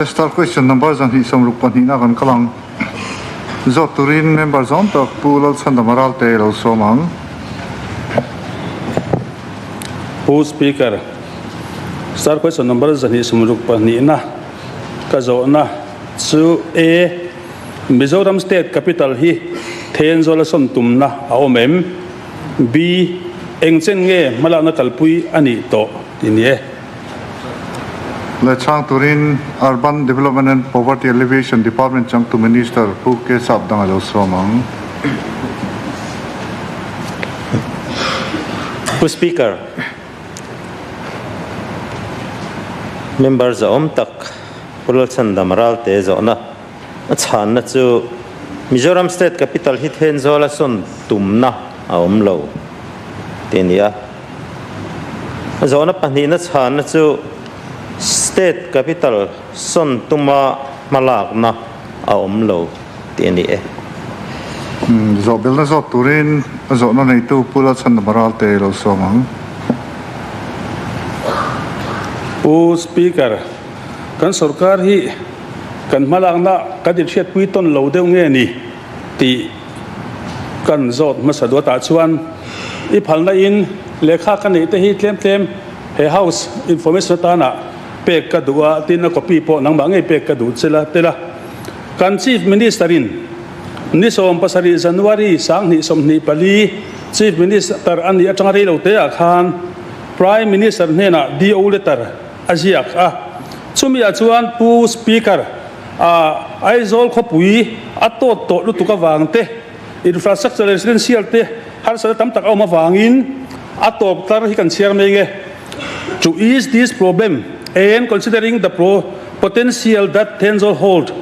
Star question number 262 na kan kal ang. Zawt turin member zawm tak Pu Lalchhandama Ralte lo sawm ang. Pu Speaker, Star question number 262 na ka zawhna chu A. Mizoram State Capital hi Thenzawl a sawn tumna a awm em? B. Engchen nge hmalakna kalpui a nih tawh tih ni e. Leh chhang turin Urban Development and Poverty Alleviation Department changtu Minister Pu K Sapdang a lo sawm ang. Pu Speaker, Member zahawm tak Pu Lalchhandam Ralte zawhna a chhanna chu Mizoram State Capital hi Thenzawl a sawn tumna a awm lo tih a ni a. A zawhna pahnihna chhanna chu State Capital sawn tuma hmalakna a awm lo tih a ni e. Zawhbelna zawt turin a zawhna neitu Pu Lalchhandama Ralte lo sawm ang. Pu Speaker, kan sorkar hi kan hmalakna kan inhriatpui tawn lo deuh nge ni tih kan zawt hmasa duatah chuan i phalna in lehkha ka neih te hi tlem tlem he house information atana pek ka duh a, tin a copy pawh nangmah ngei pek ka duh che la tel a. Kan Chief Minister in ni 17 January 2024 Chief Minister a nih atanga rei lo te ah khan Prime Minister hnenah DO letter a ziak a, chumi ah chuan Pu Speaker a Aizawl khawpui a tawt tawh lutuk avang te, infrastructure residential te harsatna tam tak a awm avangin a tawp tar hi kan chhiar mai nge. To ease this problem and considering the potential that Thenzawl hold,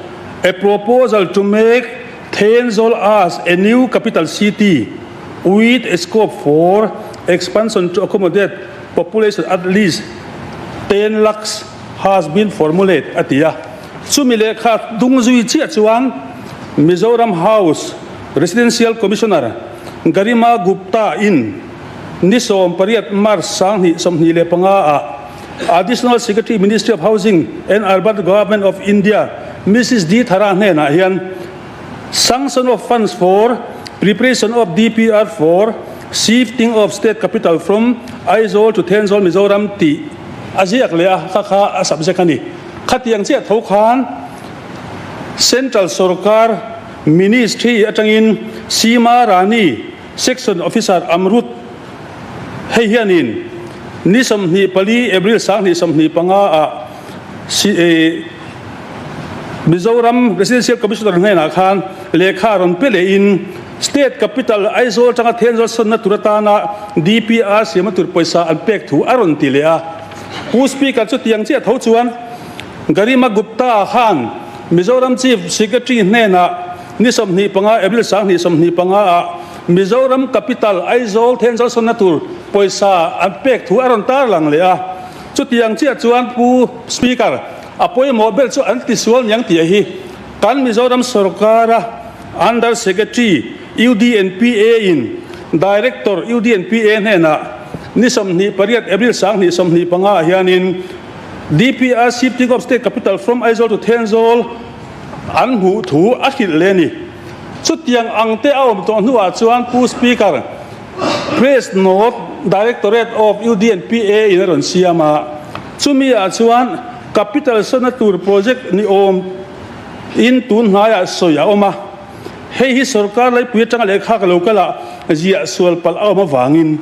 a proposal to make Thenzawl as a new capital city with a scope for expansion to accommodate population at least 10 lakhs has been formulated, a ti a. Chumi lehkha dung zui chiah chuan Mizoram House Residential Commissioner Garima Gupta in ni 18 March 2025 ah Additional Secretary Ministry of Housing and Urban Development of India Mrs D Thara hnenah hian Sanction of funds for preparation of DPR for shifting of state capital from Aizawl to Thenzawl Mizoram tih a ziak leh a, kha kha a subject a ni. Khatiang chiah tho khan Central Sorkar Ministry atangin Seema Rani Section Officer Amrut hei hianin ni 24 April 2025 ah Mizoram Residential Commissioner hnenah khan lehkha rawn pe lehin State Capital Aizawl atanga Thenzawl sawnna tur atana DPR siamna tur pawisa an pek thu a rawn ti leh a. Pu Speaker chu tiang chiah tho chuan Garima Gupta khan Mizoram Chief Secretary hnenah ni 25 April 2025 ah Mizoram Capital Aizawl Thenzawl sawnna tur pawisa an pek thu a rawn tarlang leh a. Chutiang chiah chuan Pu Speaker, a pawimawh ber chu an tisual niang tih hi kan Mizoram sorkara Under Secretary UDNPA in Director UDNPA hnenah ni 28 April 2025 ah hianin DPR Shifting of State Capital from Aizawl to Thenzawl an hmuh thu a hrilh leh a ni. Chutiang ang te a awm tawh hnuah chuan Pu Speaker, Press Note Directorate of UDNPA in a rawn siam a, chumi ah chuan Capital sawnna tur project ni awm in tun hnaiah sawi a awm a, hei hi sorkar laipui atanga lehkha ka lo kal ah ziah sual palh a awm avangin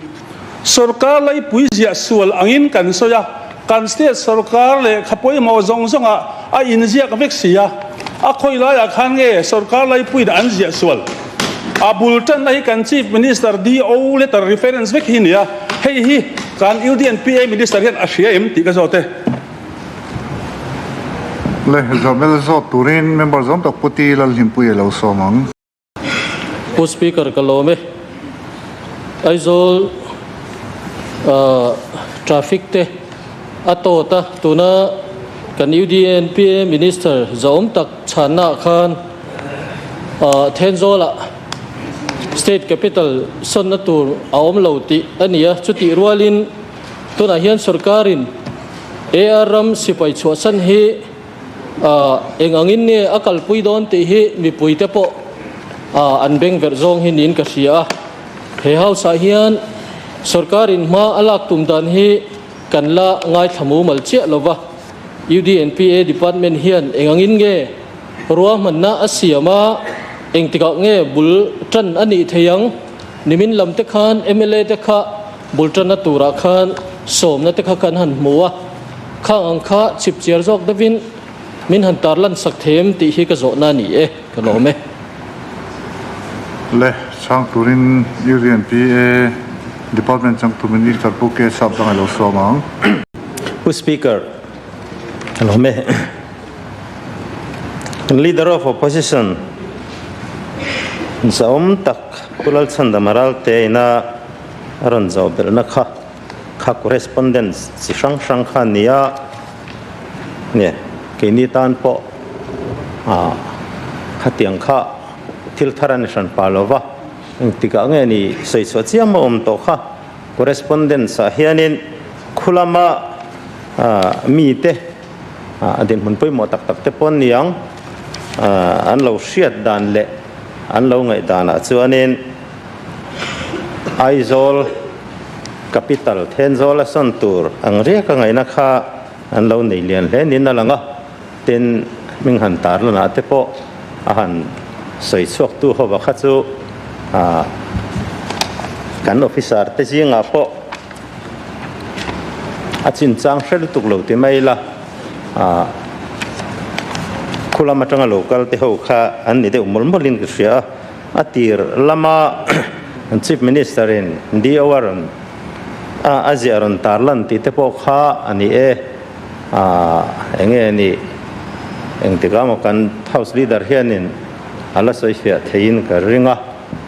sorkar laipui ziah sual angin kan sawi a, kan state sorkar lehkha pawimawh zawng zawng ah a inziak vek si a, a khawi laiah khan nge sorkar laipuiin an ziah sual? A bul tanna hi kan Chief Minister DO letter reference vek hi a ni a, hei hi kan UDNPA Minister hian a hria em tih ka zawt e. Le Zawhbel zawt turin member zawm tak Pu Ti Lalhlimpuia lo sawm ang. Pu Speaker ka lawm e. Aizawl traffic te a tawt a, tuna kan UDNPA Minister zawm tak chhanna ah khan Thenzawl ah State Capital sawnna tur a awm lo tih a ni a, chutih rualin tunah hian sorkarin AR ram sipai chhuahsan hi Eng angin nge a kalpui dawn tih hi mipuite pawh an bengverh zawng hi niin ka hria a. He house ah hian sorkarin hma a lak tum dan hi kan la ngaithla mumal chiah lo va. UDNPA department hian eng angin nge ruahmanna a siam a, engtikah nge bul tan a nih thei ang? Nimin lam te khan mla te kha bul tanna turah khan sawmna te kha kan han hmu a, khang ang kha chip chiar zawk deuhin min han tarlan sak thei em tih hi ka zawhna a ni e, ka lawm e. Le, chhang turin UDNPA Department changtu Minister Pu K Sapdang a lo sawm ang. Pu Speaker, ka lawm e. Leader of Opposition zahawm tak Pu Lalchhandama Ralte ina a rawn zawh belhna kha kha correspondence chi hrang hrang kha a ni a, nge keini tan pawh khatiang kha thil thar a ni hran pah lo va, engtikah nge ni sawi chhuah chiam a awm tawh kha. Correspondence ah hianin khulama mite a dinhmun pawimawh tak tak te pawh an ni ang, an lo hriat dan leh an lo ngaih danah chuanin Aizawl capital Thenzawl a sawn tur ang riak a ngaihna kha an lo nei lian hle niin a lang a, tin hming han tarlanah te pawh a han sawi chhuaktu hova kha chu kan officer te zingah pawh a chinchang hre lutuk lo ti mai ila khu lam atanga lo kal te ho kha an ni deuh mawlh mawlhin ka hria a, a tir lama Chief Minister in DO a rawn a ziah rawn tarlan tih te pawh kha a ni e. Eng nge ni engtikah maw kan House Leader hianin a la sawi fiah theiin ka ring a,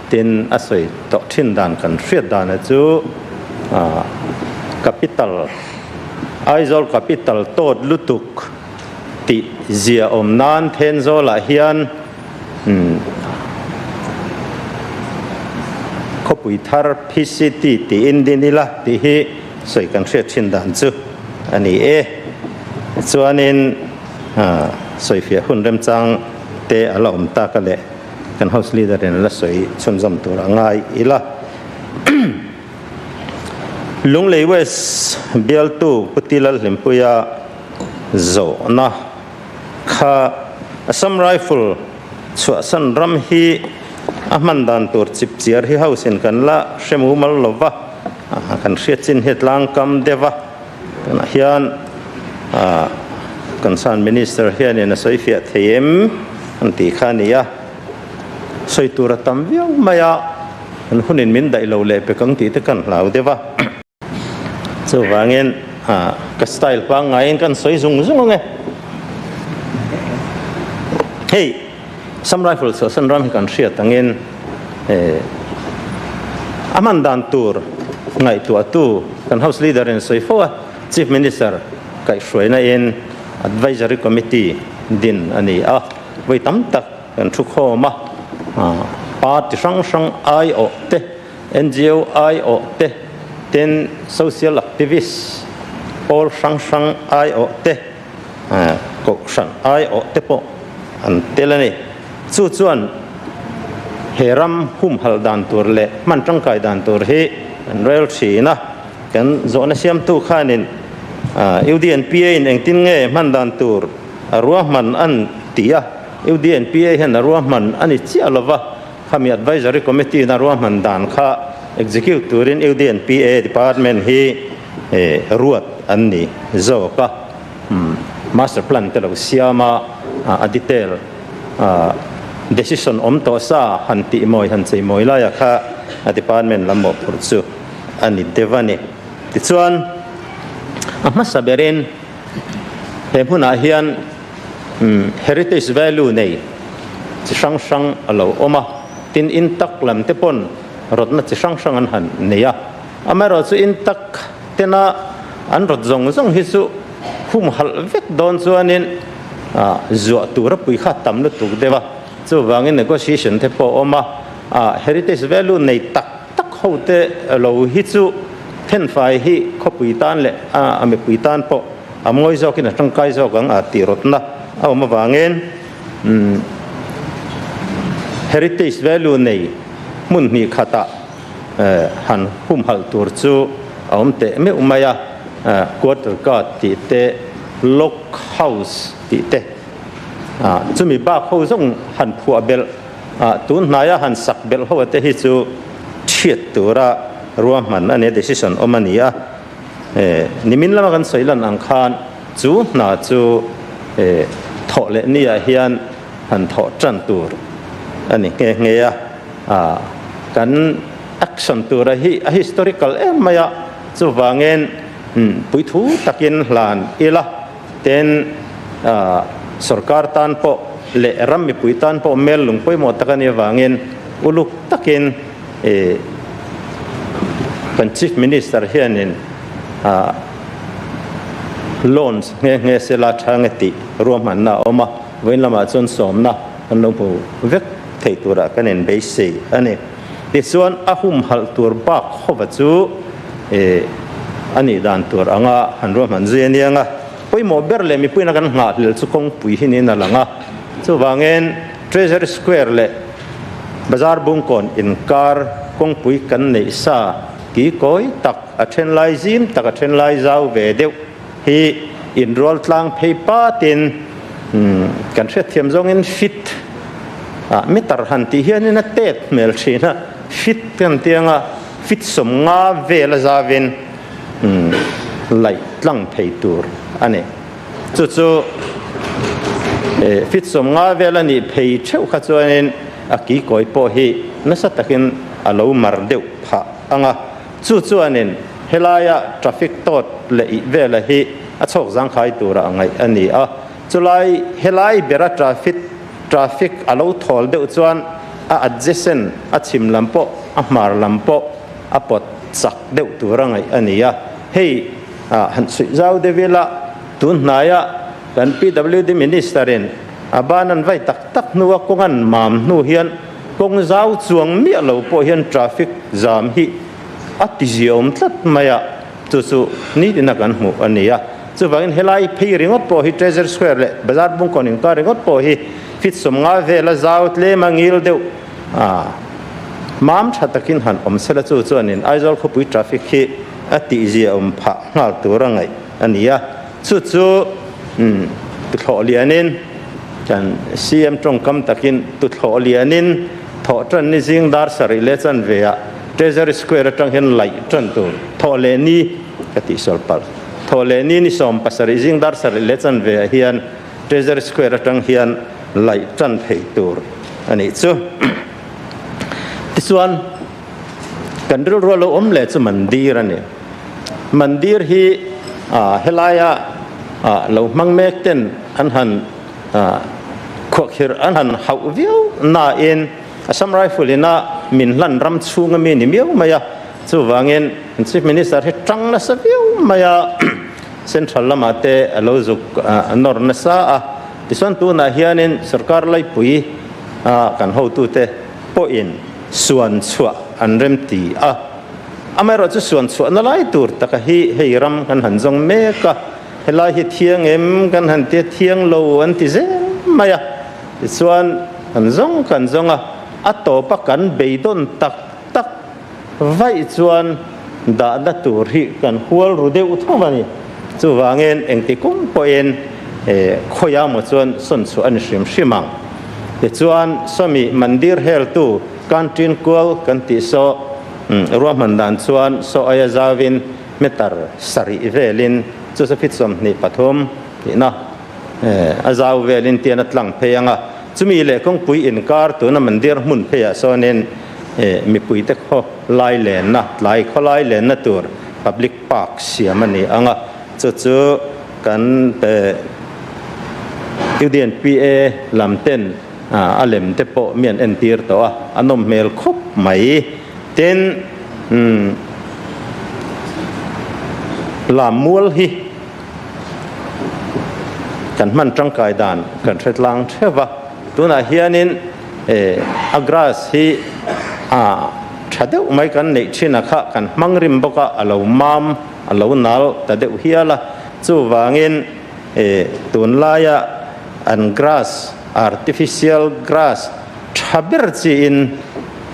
tin a sawi tawh thin dan kan hriat dana chu Capital, Aizawl Capital tawt lutuk tih zia awm nan Thenzawlah hian khawpui thar PCT tiin din ila tih hi sawi kan hriat thin dan chu a ni e. Chuanin sawifiah hun remchang te a la awm tak a leh kan House Leader in a la sawi chhunzawm tur a ngai ila. Lunglei West bialtu Pu Tilal Hlimpuia zawhna kha Assam Rifle chhuahsan ram hi a hman dan tur chipchiar hi House in kan la hre mumal lova, kan hriat chin hi tlangkam deuh a, tunah hian concern Minister hianin a sawi fiah thei em an tih kha a ni a, sawi tur a tam viau mai a, kan hunin min daih lo leh pek ang tih te kan hlau deuh a. Chuvangin ka style pangngaiin kan sawi zung zung ang e. Hei, Assam Rifle chhuahsan ram hi kan hriat angin a hman dan tur ngaihtuahtu kan House Leader in sawi fo a, Chief Minister kaihhruaina in Advisory Committee din a ni a, vawi tam tak kan thu khawm a, party hrang hrang aiawh te, NGO aiawh te, tin social activist pawl hrang hrang aiawh te, kohhran aiawh te pawh an tel a ni. Chu chuan he ram humhalh dan tur leh hman tangkai dan tur hi kan rel thin a. Kan zawhna siamtu khanin UDNPA in engtin nge hman dan tur a ruahman an ti a, UDNPA hian a ruahman a ni chiah lova, Khami Advisory Committee in a ruahman dan kha execute turin UDNPA Department hi ruat an ni zawk a, Master Plan te lo siam a, a detail decision awm tawh sa han tih mawi han chei mawi laia kha a department lam mawhphurh chu a ni deuh a ni. Tichuan a hmasa berin he hmunah hian Heritage value nei chi hrang hrang a lo awm a, tin in tak lam te pawn rawtna chi hrang hrang an han nei a. Amaherawhchu in tak tena an rawt zawng zawng hi chu humhalh vek dawn chuanin zuah tura pui kha tam lutuk deuh a, chuvangin negotiation te pawh a awm a, heritage value nei tak tak ho te lo hi chu thenfai hi khawpui tan leh a mipui tan pawh A mawi zawkin a tangkai zawk ang a tih rawtna a awm avangin heritage value nei hmun hnih khatah han humhalh tur chu a awm teh meuh mai a, quarter guard tih te, log house tih te, chumi bak ho zawng han phuah belh tun hnaia han sak belh ho te hi chu thiat tura ruahman a nia, decision awm a ni a. Nimin lama kan sawi lan ang khan chu hna chu thawh leh niah hian han thawh tan tur a ni nghe nghe a. Kan action tura hi a historical em mai a, chuvangin puithu takin hlan ila ten sorkar tan pawh leh ram mipui tan pawh mel lung pawimawh tak a nih avangin uluk takin Kan Chief Minister hianin loans nghe nghe sela tha nge tih ruahmanna a awm a, vawiin lamah chuan sawmna kan lo hmu vek thei turah kan inbeisei a ni. Tichuan a humhalh tur bak hova chu a nih dan tur anga han ruahman zui a nia nga, pawimawh ber leh mipuiin a kan nghahhlel chu kawngpui hi niin a lang a, chuvangin Treasury Square leh Bazar Bungkawn inkar kawngpui kan neih sa ki kawi tak a then lai zim tak a then lai zau ve deuh hi inrual tlang phei patin kan hriatthiam zawngin fit ah meter han tih hianin a tet hmel thin a, fit kan ti anga fit 50 vel a zavin laih tlang thei tur a ni. Chu chu fit 50 vel a nih phei theuh kha chuanin a kikawi pawh hi nasa takin a lo mar deuh phah ang a. Chu chuanin helaia traffic tawt leh ih vela hi a chhawk zangkhai tura a ngaih a ni a. Chulai helai bera traffic traffic a lo thawl deuh chuan a adjacent a chhim lam pawh a hmar lam pawh a pawt chak deuh tura ngaih a ni a. Hei Han suih zau deuh ila, tun hnaia kan PWD Minister-in a ban an vai tak tak hnua kawng an mam hnu hian kawng zau chuang miah lo pawh hian traffic jam hi a ti ziaawm tlat mai a, chu chu nitina kan hmuh a ni a. Chuvangin helai phei ringawt pawh hi Treasury Square leh Bazar Bungkawn inkar ringawt pawh hi feet 50 vela zau tlem a ngil deuh a, mam tha takin han awm sela chu chuanin Aizawl khawpui traffic hi a tihzia awm phah nghal tur a ngaih a ni a, chu chu tuthlawh lianin kan CM tawngkam takin tuthlawh lianin thawh tan ni zing dar sarih leh chanve ah Treasury Square atang hian laih tan tur thawh leh ni ka tih sawl palh thawh leh ni ni 17 zing dar sarih leh chanve ah hian Treasury Square atang hian laih tan theih tur a nih chu. Tichuan. Kan rilru a lo awm leh chu mandir a ni. Mandir hi helaia lo hmang mek ten an han khuahkhirh an han hauh viau nain Assam Rifle ina min hlan ram chhunga mi ni miau mai a, chuvangin Chief Minister hi tang nasa viau mai a, Central lamah te a lo zuk nawr nasa a. Tichuan tunah hianin sorkar laipui kan hotute pawhin suan chhuah an rem ti a. Amaherawh chu suan chhuahna lai tur taka hi hei ram kan han zawng mek a, helai hi thiang em kan han tia thiang lo an ti zel mai a. Tichuan kan zawng kan zawng a, a tawpa kan beidawn tak tak vaih chuan dahna tur hi kan hual ru deuh tho a ni. Chuvangin engti kum pawhin khawiah maw chuan sawn chhuah a ni hrim hrim ang. Tichuan sawmi mandir heltu canteen kual kan tih saw ruahman dan chuan saw aia zauvin meter sarih velin chu chu feet 23 tihna a zau velin tian a tlang phei ang a. Chumi leh kawngpui inkar tuna mandir hmun pheiah sawnin mipuite khaw lai lenna, tlai khaw lai lenna tur public park siam a ni ang a, chu chu kan UDNPA lam ten a lem te pawh mi an entir tawh a, a nawm hmel khawp mai. Tin, lam mual hi kan hman tangkai dan kan hre tlang theuh va, tunah hianin a grass hi a tha deuh mai kan neih thin a kha kan hmang rim bawk a, a lo mam a lo nal ta deuh hial a, chuvangin tunlaia an grass, artificial grass, tha ber chiin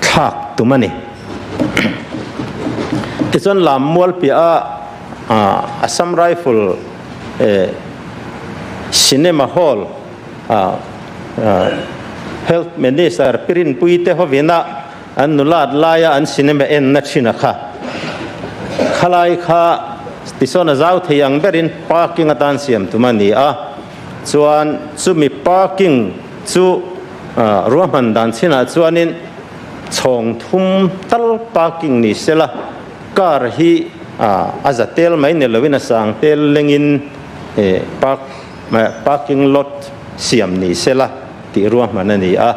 thlak tum a ni. Tichuan Lammual piah a Assam Rifle Cinema Hall Health Minister Pi Rinpuii te hovina an nulat laia an cinema enna thin a kha. Khalai kha tichuan a zau thei ang berin parking atan siam tum a ni a. Chuan chumi parking chu ruahman dan chinah chuanin chhawng thum tal parking ni sela car hi a za tel mai ni loin a sang tel lengin park parking lot siam ni sela tih ruahman a ni a.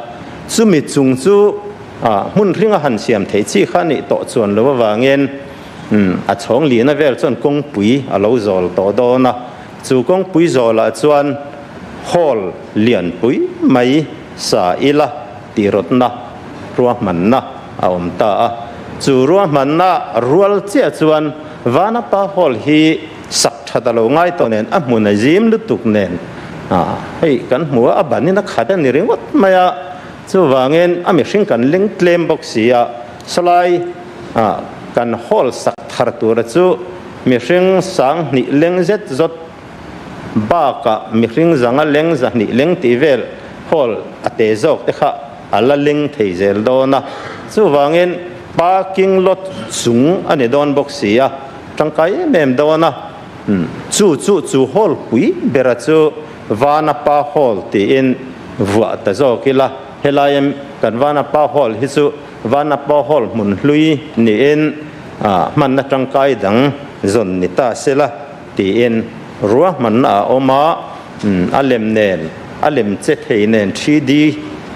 Chumi chung chu hmun hringa han siam theih chi kha nih tawh chuan lo avangin a chhawng lihna vel chuan kawngpui a lo zawl tawh dawn a. Chu kawngpui zawlah chuan hall lianpui mai sa ila tih rawtna ruahmanna a awm ta a. Chu ruahmanna rual chiah chuan Vanapa Hall hi sak that a lo ngai tawh nen a hmun a zim lutuk nen hei kan hmu a, a banin a khat a ni ringawt mai a. Chuvangin a mihring kan ling tlem bawk si a, sawlai kan hall sak thar tura chu Mihring sang hnih leng zet zawt bakah mihring zanga leng zahnih leng tih vel hall a te zawk te kha a la leng thei zel dawn a. Chuvangin parking lot chung a ni dawn bawk si a, tangkai em em dawn a. Chu chu chu hall pui bera chu Vanapa Hall tiin vuah ta zawk ila, helai kan Vanapa Hall hi chu Vanapa Hall hmun hlui niin hmanna tangkai dang zawn ni ta se la tiin ruahmanna a awm a, a lem nen, a lem che thei nen, 3D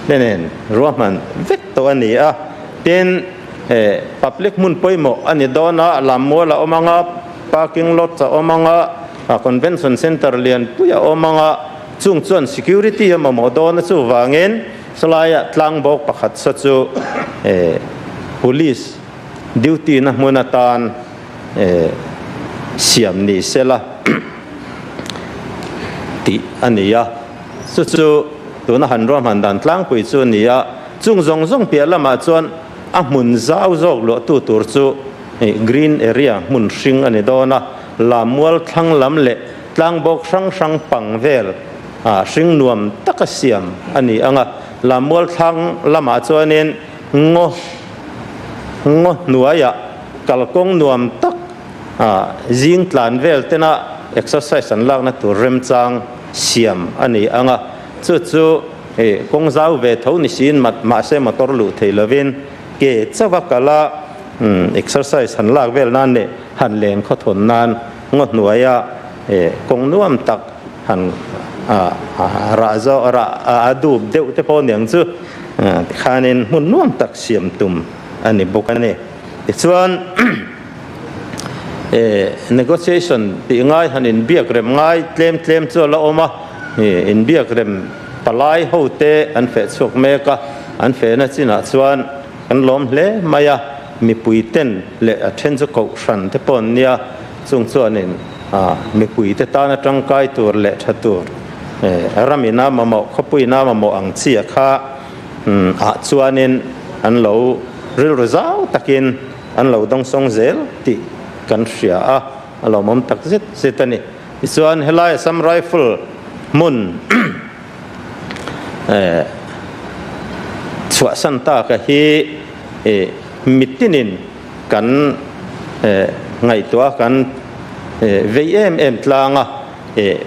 te nen ruahman vek tawh a ni a. Tin, public hmun pawimawh a ni dawn a, lammual a awm ang a, parking lot a awm ang a, convention centre lianpui a awm ang a, chung chuan security a mamawh dawn a, chuvangin sawlaiah tlangbawk pakhat saw chu police Duty na hmun atan siam ni sela tih a ni a, chu chu tuna han ruahman dan tlangpui chu a ni a, chung zawng zawng piah lamah chuan a hmun zau zawk luahtu tur chu green area hmun hring a ni dawn a, lammual thlang lam leh tlangbawk hrang hrang pang vel hring nuam taka siam a ni ang a, lammual thlang lamah chuanin Ngaw ngaw hnuaiah kalkawng nuam tak zing tlan vel tena exercise an lakna tur remchang siam a ni ang a, chu chu kawng zau ve tho ni siin mahse motor luh thei lovin ke chauha kala exercise han lak vel nan leh han len khawthawn nan ngaw hnuaia kawng nuam tak han rah zawh rah a dup deuh te pawh niang chu tikhanin hmun nuam tak siam tum a ni bawk a ni. Tichuan negotiation tih ngai han inbiak rem ngai tlem tlem chu a la awm a, inbiak rem palai ho te an feh chhuak mek a, an fehna chinah chuan kan lawm hle mai a, mipui ten leh a then chu kohhran te pawh an nia, chung chuanin Mipuite tana tangkai tur leh tha tur ramina mamawh, khawpuina mamawh ang chi a kha ah chuanin an lo rilru zau takin an lo dawngsawng zel tih kan hria a, a lawmawm tak zet zet a ni. Tichuan helai Assam Rifle hmun chhuahsan taka hi mitinin Kan ngaihtuah a, kan vei em em tlang a,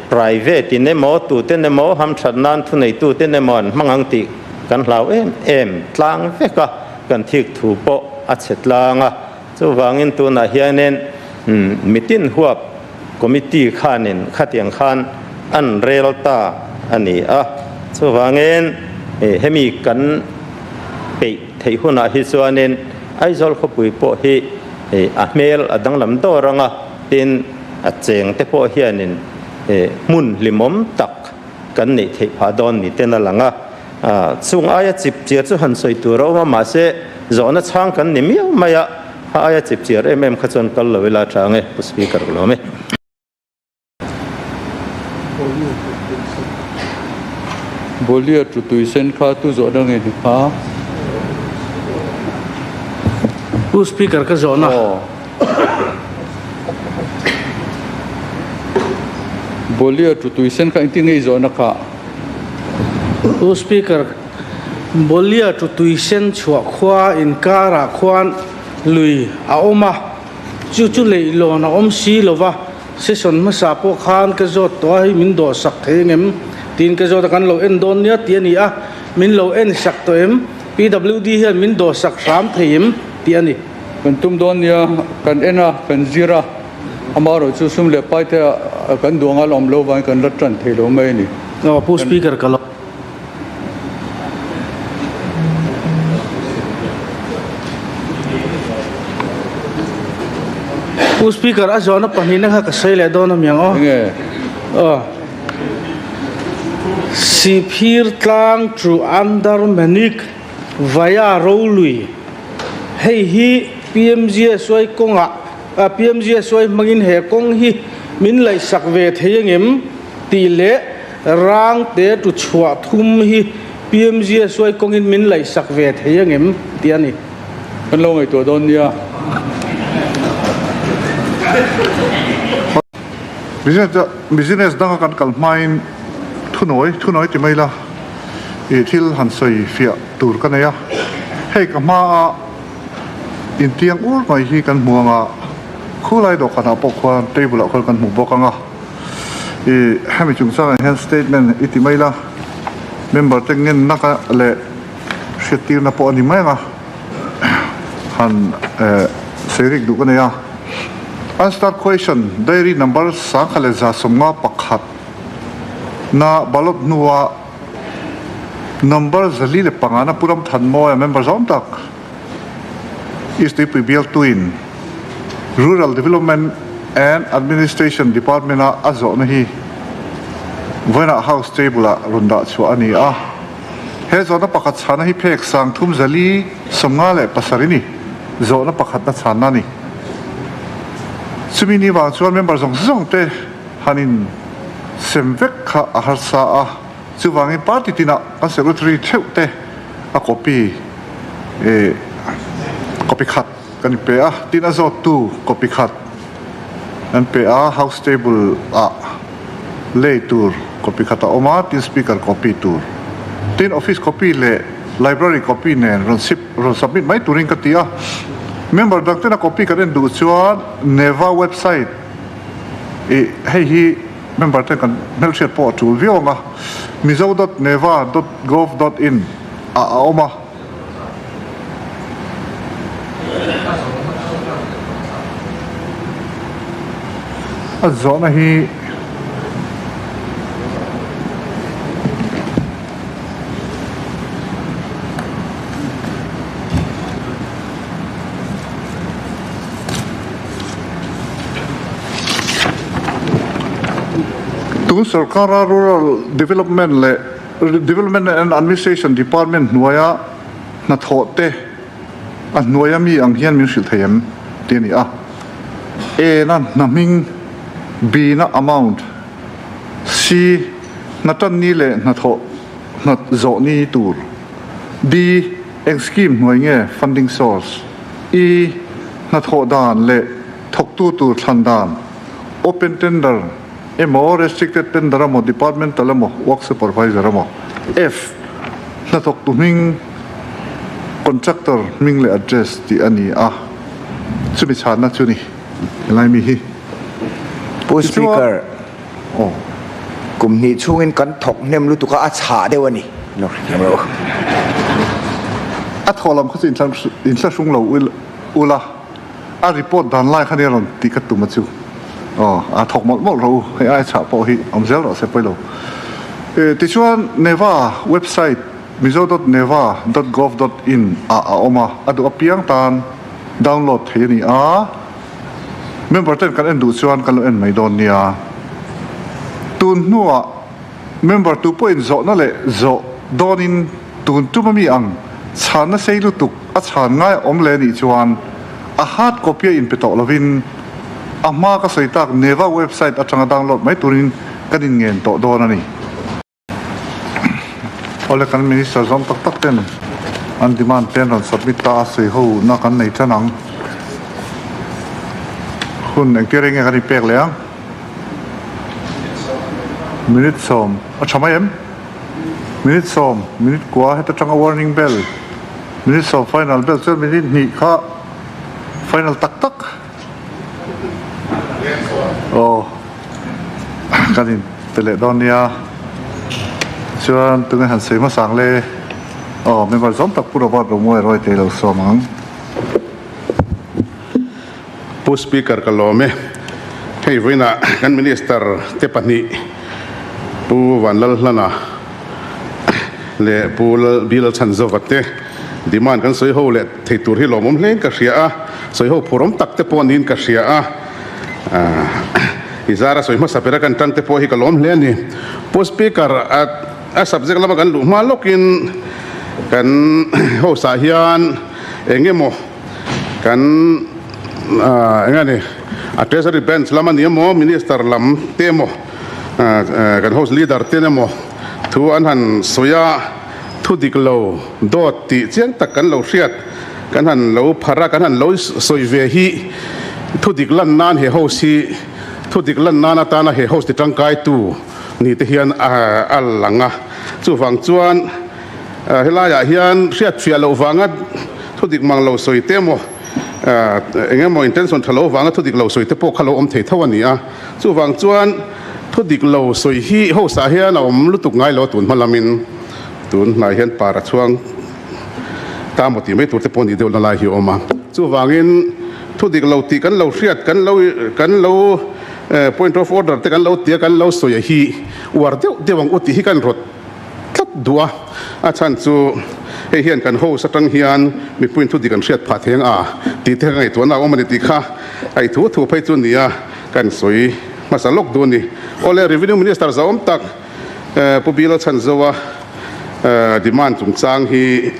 private in emaw, tuten emaw, hamthat nan thuneituten emaw an hmang ang tih kan hlau em em tlang vek a, kan thik thu pawh a chhe tlang a. Chuvangin tunah hianin mitin huap committee khanin khatiang khan an rel ta a ni a. Chuvangin hemi kan peih theih hunah hi chuanin Aizawl khawpui pawh hi a hmel a danglam dawr ang a, tin a cheng te pawh hianin hmun hlimawm tak kan neih theih phah dawn ni ten a lang a. Chung aia chip chiar chu han sawi tur a awm a, mahse zawhna chhang kan ni miau mai a, a aia chip chiar em em kha chuan kal lo ila tha ang e, Pu Speaker ka lawm e. Bolia tu tui sen kha tu zawhna nge ni kha? Pu Speaker ka zawhna. Aw. Bolia tu tui sen kha engtin nge i zawhna kha? Pu Speaker, Bolia tu tui sen chhuah khua inkarah khuan lui a awm a, chu chu leihlawn a awm si lo va, Session hmasa pawh khan ka zawt tawh a, hei min dawh sak thei engem tiin ka zawt a, kan lo en dawn nia tih a ni a, min lo en sak tawh em? PWD hian min dawh sak hram thei em tih a ni. Kan tum dawn nia, kan en a, kan zir a, amaherawh chu sum leh pai te ah kan duh anga la awm lo vangin kan la tan thei lo mai a ni. Aw Pu Speaker ka lo. Pu Speaker, a zawhna pahnihna kha ka sawi leh dawn a miang aw. Enge? Aw. Sihphir tlang chu under Manik Vaya Rolui. Hei hi PMGSY kawngah PMGSY hmangin he kawng hi min laihsak ve thei angem tih leh Rang te tu chhuah thum hi PMGSY kawngin min laihsak ve thei angem tih a ni. Kan lo ngaihtuah dawn nia. Business danga kan kal hmain thunawi thunawi ti mai la i thil han sawi fiah tur ka nei a. Hei ka hmaa intiang ur mai hi kan hmu anga khulai dawhkanah pawh khuan table ah khuan kan hmu bawk anga. I hemi chungchangah hian statement i ti mai la, member te ngenna ka leh hriattirna pawh a ni mai ang a, han sawi rik duh ka nei a. Unstarred question, Diary number 1151 na ballot hnua number 405 na Pu Ramthanmawia member zawm tak East Tuipui bialtuin Rural Development and Administration Department-a a zawhna hi vawiinah House Table-ah rawn dah chhuah a ni a. He zawhna pakhat chhana hi phek 3457 ni zawhna pakhatna chhanna a ni. Chumi ni vang chuan member zawng zawng te han in sem vek kha a harsa a, chuvangin party tinah kan secretary theuh te a copy copy khat kan inpe a, tin a zawttu copy khat an pe a, house table ah lei tur copy khat a awm a, tin speaker copy tur, tin office copy leh library copy nen rawn sip rawn submit mai turin ka ti a, member dang tena copy kan en duh chuan neva website ih hei hi member ten kan hmelhriat pawh a tul viau ang a, mizo dot neva dot gov dot in ah a awm a. A zawhna hi Tun sorkara Rural Development leh Development and Administration Department hnuaia hnathawh te a hnuaia mi ang hian min hrilh thei em tih a ni a. A na hna hming, B na amount, C hna tan ni leh hnathawh hna zawh ni tur, D eng scheme hnuai nge funding source, E hnathawh dan leh thawktu tur thlan dan, open tender, emaw restricted tender emaw departmental emaw work supervisor emaw F hnathawktu hming contractor hming leh address tih a ni a chumi chhanna chu ni helai mi hi Pu Speaker aw kum hnih chhungin kan thawk hnem lutuk a a chhah deuh a ni lo A thawh lam kha chu inthlahrung lo ula. A report dan lai kha nia rawn tih ka tum a chu. Aw, a thawk mawlh mawlh rawh u, hei ai chhah pawh hi awm zel rawh se pawi lo. E, tichuan Neva website mizo dot neva dot gov dot in ah a awm a, a duh apiang tan download thei a ni a, member ten kan en duh chuan kan lo en mai dawn nia. Tun hnuah member tu pawhin zawhna leh zawh dawnin tun tum ami ang chhanna sei lutuk a chhan ngai awm leh anih chuan a hard copy a inpe tawh lovin a hma ka sawi tak Neva website atanga download mai turin kan inngen tawh dawn a ni. Awle kan Minister zawng tak tak ten an demand te an rawn submit ta a, sawi ho na kan nei tan ang. Hun engtir eng nge kan inpek leh ang? Minute sawm a tha mai em? Minute sawm, minute kua heta tanga warning bell, minute sawm final bell chuan minute hnih kha final tak tak. Aw kan in pe leh dawn nia chuan tunge han sawi hmasa ang le aw member zawm tak Pu Robert Romuai Rawite lo sawm ang. Pu Speaker ka lawm e. Hei vawiinah kan Minister te pahnih Pu Vanlalhlana leh Pu Lalchhanzova te demand kan sawi ho leh thei tur hi lawmawm hlein ka hria a, sawi ho phurawm tak te pawh niin ka hria a. I zara sawi hmasa bera kan tan te pawh hi ka lawm hle a ni. Pu Speaker, a subject lama kan luh hma lawkin kan house ah hian eng emaw Kan eng a ni a treasury bench lam a ni emaw minister lam te emaw kan house leader ten emaw thu an han sawi a, thu dik lo dawt tih chiang tak kan lo hriat kan han lo phar a, kan han lo sawi ve hi thu dik lan nan he house hi thu dik lan nan atana he house ti tangkaitu ni te hian a lang a, chuvang chuan Helaiah hian hriatfiah loh vanga thu dik mang lo sawi te emaw, eng emaw intention tha lo vanga thu dik lo sawi te pawh kha lo awm thei tho a ni a. Chuvang chuan thu dik lo sawi hi house-ah hian a awm lutuk ngai lo a tun hma lamin tun hnai hian par a chhuang ta maw tih mai tur te pawh nih deuh na lai hi a awm a. Chuvangin thu dik lo tih kan lo hriat kan lo kan lo point of order te kan lo tia kan lo sawi hi uar deuh deuh ang u tih hi kan rawt tlat duh a, a chhan chu hei hian kan host atang hian mipuiin thu dik an hriat phah thei ang a tih te ka ngaihtuahna a awm a ni tih kha a i thu thu phei chu nia kan sawi hmasa lawk duh a ni. Awle Revenue Minister zahawm tak Pu Bill a chhan zo a, demand chungchang hi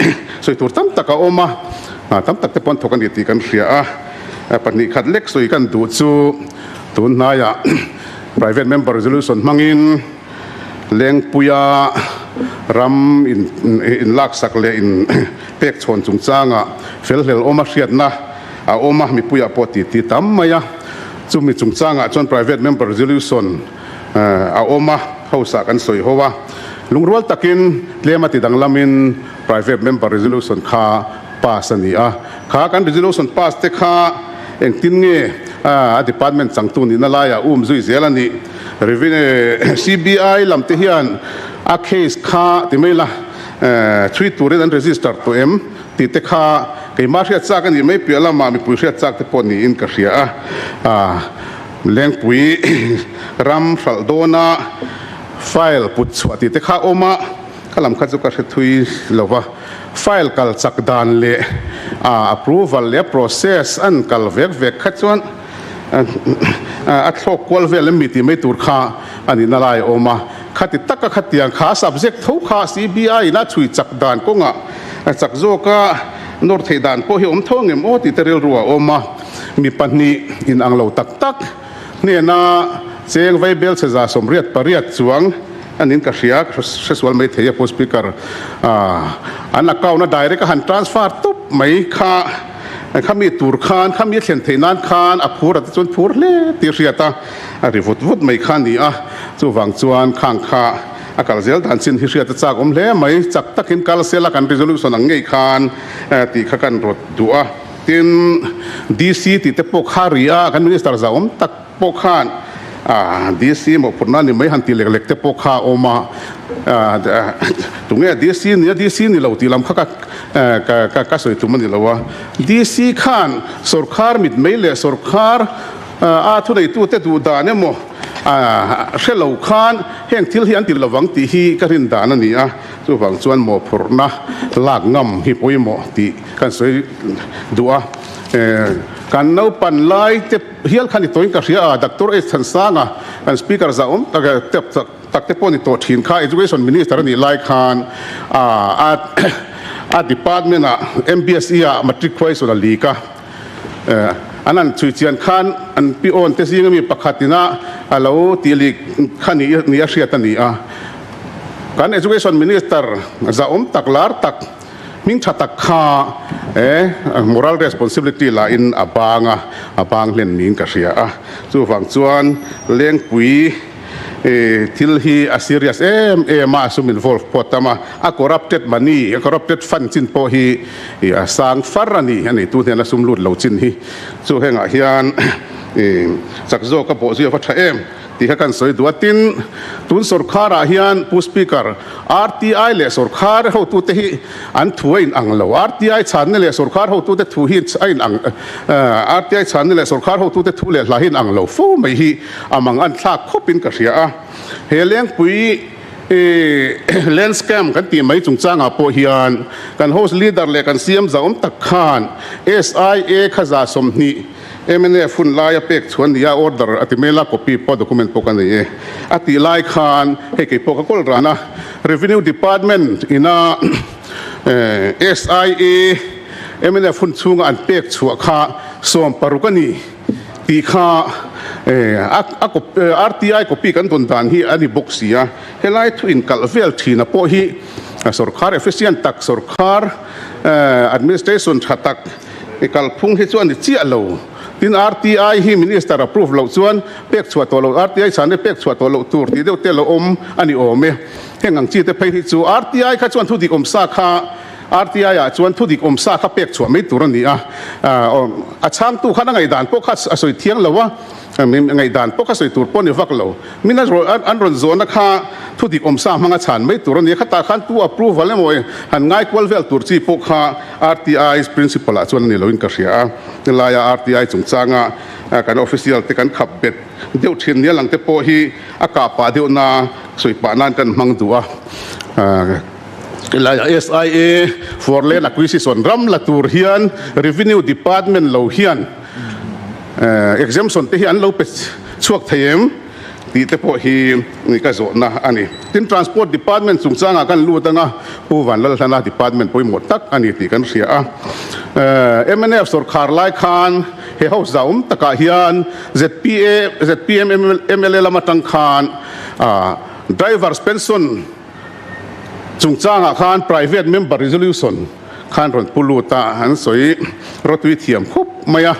sawi tur tam tak a awm a, tam tak te pawh an thawk a ni tih kan hria a, pahnih khat lek sawi kan duh chu tun hnaiah Private Member Resolution hmangin Lengpuia ram inlaksak leh inpek chhawn chungchangah felhlel awma hriatna a awm a, mipuiah pawh titi tam mai a. Chumi chungchangah chuan Private Member Resolution a awm a, House-ah kan sawi ho a. Lungrual takin tlem a ti danglamin Private Member Resolution kha pass a ni a. Kha kan Resolution pass te kha engtin nge a department changtu nihna laiah um zui zel a nih? Revenue CBI lam te hian a case kha ti mai la chhui turin an register tawh em tih te kha keimah hriat chak a nih mai piah lamah mipui hriat chak te pawh niin ka hria a. Lengpui ram hralh dawna file put chhuah tih te kha awm a, kha lam kha chu ka hre thui lo va. File kal chak dan leh approval leh process an kal vek vek kha chuan A thlawk kual vel em mi tih mai tur kha a nihna lai a awm a. Khati taka khatiang kha subject tho kha CBI in a chhui chak dan kawngah chak zawka nawr theih dan pawh hi a awm tho angem aw tih te rilru a awm a. Mi pahnih in ang lo tak tak hnena cheng vaibel chhe 88 chuang a niin ka hria, ka hresual mai thei a Pu Speaker. An account a direct a han transfer tup mai kha. Khami tur khan, khami a thlen theih nan khan a phur a te chuan phur hle tih a hriat a, a ri vut vut mai kha a ni a. Chuvang chuan khang kha a kal zel dan chin hi hriat a chak awm hle mai. Chak takin kal sela kan resolution ang ngei khan tih kha kan rawt duh a. Tin, DC tih te pawh kha ri a, kan Minister zahawm tak pawh khan DC mawhphurhna ni mai han tih lek lek te pawh kha a awm a, tunge DC nia DC ni lo tih lam kha ka ka sawi tum a ni lo a, DC khan sawrkhar mitmei leh sawrkhar a thuneitute duh dan emaw hre lo khan heng thil hi an ti lovang tih hi ka rin dan a ni a, chuvang chuan mawhphurhna lak ngam hi pawimawh tih kan sawi duh a, kan naupan lai te. Hial kha ni tawhin ka hria a, Doctor H Thansanga kan Speaker zahawm tak tak te pawh ni tawh thin kha Education Minister a nih lai khan a a department ah MBSE ah matric question a leak a, an han chhui chian khan an pi awn te zinga mi pakhat ina a lo tih leak kha ni a hriat a ni a. Kan Education Minister zahawm tak lar tak, hming tha tak kha moral responsibility la in a bang a, a bang hlen niin ka hria a. Chuvang chuan Lengpui thil hi a serious em em a, a sum involve pawh a tam a, a corrupted money, a corrupted fund chin pawh hi a sang far a ni, a neitu hnena sum lut lo chin hi. Chu hengah hian chak zawk a bawhzui a va tha em tih kha kan sawi duh a. Tin, tun sorkharah hian Pu Speaker, RTI leh sorkhar hotute hi an thu a inang lo. RTI chhanna leh sorkhar hotute thu hi a inang, RTI chhanna leh sorkhar hotute thu leh hla hi inang lo fo mai hi a mang an thlak khawpin ka hria a. He Lengpui Land scam kan tih mai chungchangah pawh hian kan House Leader leh kan CM zahawm tak khan SIA kha 20% mnf hun laia pek chhuan nia order a ti mail a, copy pawh document pawh ka nei e a tih lai khan hei kei pawh ka kawl ran a, Revenue Department ina SIA mnf hun chhunga an pek chhuah kha 16 a ni. Tih kha a RTI copy kan dawn dan hi a ni bawk si a, helai thu inkalh vel thina pawh hi sorkar efficient tak, sorkar administration tha tak kalphung hi chu a ni chiah lo. Tin, RTI hi Minister approve loh chuan pek chhuah tawh loh, RTI chhan hi pek chhuah tawh loh tur tih deuh te lo awm a ni awm e. Heng ang chi te phei hi chu RTI kha chuan thudik awmsa kha RTI ah chuan thudik awmsa kha pek chhuah mai tur a ni a, a chhangtu khan a ngaihdan pawh kha a sawi thiang lo a, ngaihdan pawh kha sawi tur pawh a ni vak lo. Min an rawn zawhna kha thudik awmsa hmanga chhan mai tur a ni a, khatah khan tu approval emaw han ngai kual vel tur chi pawh kha RTI principle ah chuan a ni loin ka hria a, helaia RTI chungchanga kan official te kan khap bet deuh thin nia lang te pawh hi a kah pah deuh na sawi pah nan kan hmang duh a. Helaiah SIA for Land Acquisition ram la tur hian Revenue Department lo hian exemption te hi an lo pe chhuak thei em tih te pawh hi ka zawhna a ni. Tin, Transport Department chungchangah kan lut anga Pu Vanlalhlana Department pawimawh tak a ni tih kan hria a. Mnf sawrkhar lai khan he house zauhawm takah hian ZPA, zpm mla lam atang khan Drivers Pension Chungchangah khan Private Member Resolution khan rawn pu lut a, an sawi rawtui thiam khawp mai a,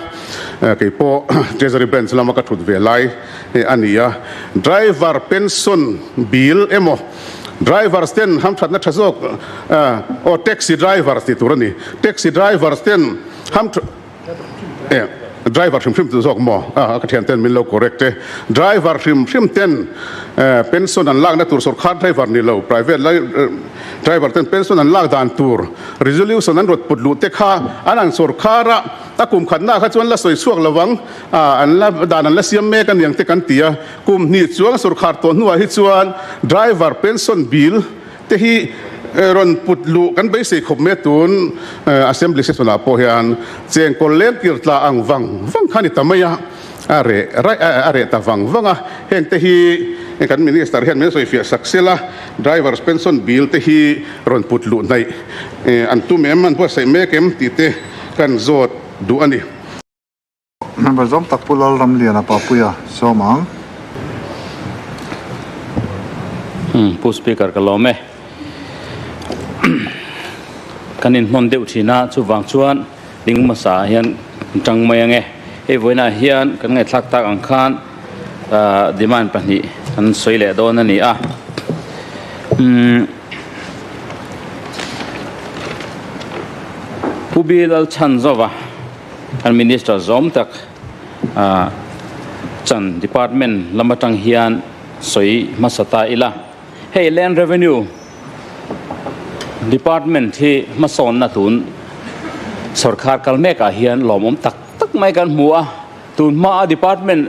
kei pawh Treasury Bench lama ka thut ve lai a ni a. Driver Pension Bill emaw Drivers ten hamthatna tha zawk aw Taxi Drivers tih tur a ni, Taxi Drivers ten hamtha Driver hrim hrim tu zawk maw? A ka thian ten min lo correct e. Driver hrim hrim ten pension an lakna tur sorkar driver ni lo private driver ten pension an lak dan tur resolution an rawt put luh te kha an an sorkar a a kum khatna kha chuan la sawi chhuak lovang an la dan an la siam mek aniang te kan ti a. Kum hnih chuang sorkar tawh hnuah hi chuan driver pension bill te hi rawn put luh kan beisei khawp mai a, tun Assembly session ah pawh hian chengkawl leng kir tla ang vang vang kha a ni ta mai a, a reh raih a, a reh ta vang vang a, heng te hi kan Minister hian min sawifiah sak sel a, Drivers Pension Bill te hi rawn put luh hnaih an tum em, an buatsaih mek em tih te kan zawt duh a ni. Member zawng tak Pu Lalramliana Papuia sawm ang. Pu Speaker ka lawm e. Kan inhnawn deuh thin a, chuvang chuan ding hmasa ah hian kan tang mai ang e. Hei vawiinah hian kan ngaihthlak tak ang khan demand pahnih kan sawi leh dawn a ni a. Pu Bilalchhanzova. Kan Minister zawm tak chan Department lam atang hian sawi hmasa ta ila. Hei Land Revenue Department hi hmasawnna tun sorkar kal mekah hian lawmawm tak tak mai kan hmu a. Tun hmaa Department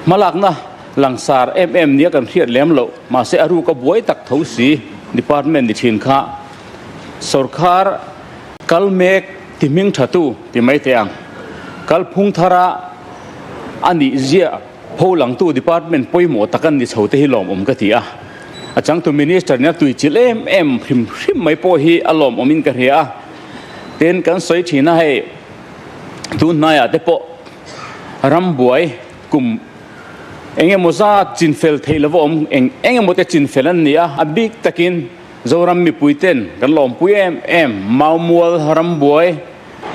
hmalakna langsar em em nia kan hriat lem loh, mahse a ruka buai tak tho si Department ni thin kha sorkar Kal mek ti hming tha tu ti mai teh ang. Kalphung thara a nih ziah pho langtu department pawimawh tak an ni chho te hi lawmawm ka ti a. A changtu minister nia tuichilh em em hrim hrim mai pawh hi a lawmawmin ka hria a. Tin, kan sawi thin a hei tun hnaiah te pawh rambuai kum. Eng emaw zat chinfel theih lova awm eng eng emaw te chinfel an ni a, a bik takin Zoram mipuiten kan lawmpui em em Maumual rambuai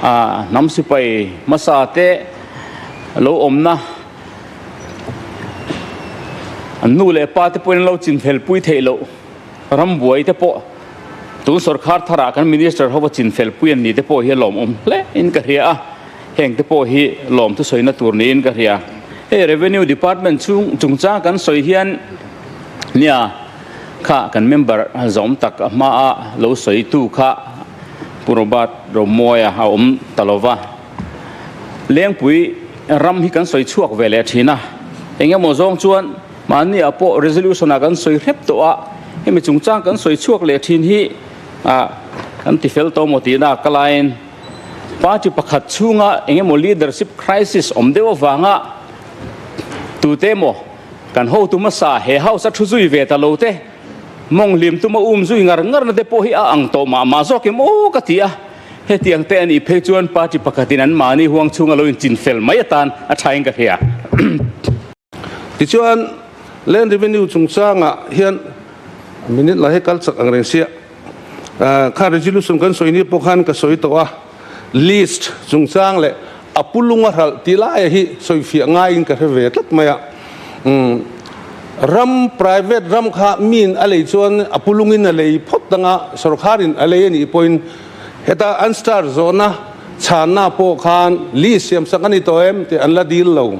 ah hnam sipai hmasa te lo awmna an nu leh pa te pawhin an lo chinfel pui theih loh rambuai te pawh tun sawrkhar tharah kan minister hova chinfel pui an ni te pawh hi a lawmawm hle in ka hria a. Heng te pawh hi lawm thusawina tur niin ka hria. Hei Revenue Department chhung chungchang kan sawi hian nia kha kan member zawm tak a hmaa lo sawitu kha Pu Robert Romawia a awm ta lo va. Lengpui ram hi kan sawi chhuak ve leh thin a, eng emaw zawng chuan mahni ah pawh resolution ah kan sawi hrep tawh a, hemi chungchang kan sawi chhuak leh thin hi kan tifel tawh maw tihna ka laiin Party pakhat chhunga eng emaw leadership crisis awm deuh avanga tute emaw kan hotu hmasa he house a thu zui ve ta lo te mawng hlim tuma um zui ngar ngar na te pawh hi a ang tawh mah mah zawk em aw ka ti a, hetiang te a nih phei chuan party pakhatin an mahni huang chhunga lo inchin fel mai atan a thain ka hria. Tichuan, Land Revenue chungchangah hian minute la hi kal chak ang reng sia. Kha resolution kan sawi ni pawh khan ka sawi tawh a, list chungchang leh a pu lunga hralh tih laia hi sawi fiah ngaiin ka hre ve tlat mai a. Ram private ram kha miin a lei chuan a pu lungin a lei phawt danga sorkharin a lei a nih pawhin heta an star zawhna chhanna pawh khan list siamsak a ni tawh em tih an la dil lo.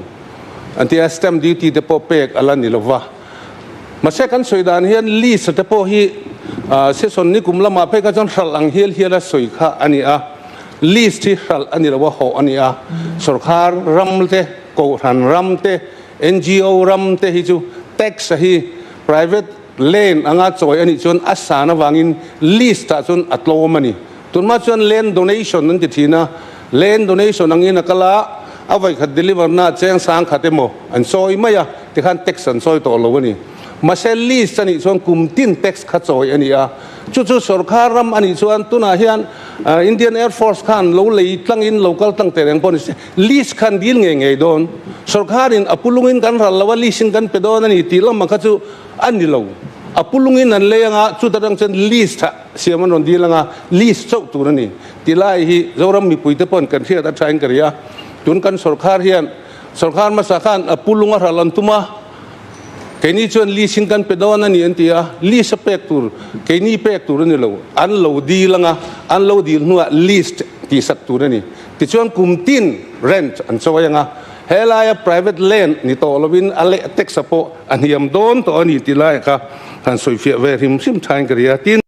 An ti a, stamp duty te pawh pek a la ni lova. Mahse kan sawi dan hian list te pawh hi session ni kum lamah phei kha chuan hralh ang hial hial a sawi kha a ni a. List hi hralh a ni lo a, hawh a ni a. Sorkar ram te, kohhran ram te, NGO ram te hi chu tax a hi private land anga chawi a nih chuan a san avangin list ah chuan a tlawm a ni. Tunhma chuan land donation an ti thin a, land donation angin a kal a, a vawikhat deliver na cheng sang khat emaw an chawi mai a, tikhan tax an chawi tawh lo a ni. Mahse list a nih chuan kum tin tax kha chawi a ni a, chu chu sorkar ram a nih chuan tunah hian Indian Air Force khan lo lei tlangin lo kal tlang teh reng pawh ni se, list khan dil ngei ngei dawn. Sorkarin a pulungin kan ral lo a, list in kan pe dawn a ni tih lamah kha chu a ni lo. A pulungin an lei anga chuta tang chuan list ah Siam an rawn dil anga list chauh tur a ni. Tilai hi Zoram mipuite pawhin kan hriat a thain ka ri a. Tun kan sawrkhar hian sawrkhar hmasa khan a pu lunga hral an tum a, keini chuan list in kan pe dawn a ni an ti a, list a pek tur keini pek tur a ni lo, an lo dil anga an lo dil hnuah list tihsak tur a ni. Tichuan kum tin rent an chawi anga helaia private land ni tawh lovin a leh tax a pawh a hniam dawn tawh a ni tilai kha han sawifiah ve hrim hrim thain ka ri a. Tin.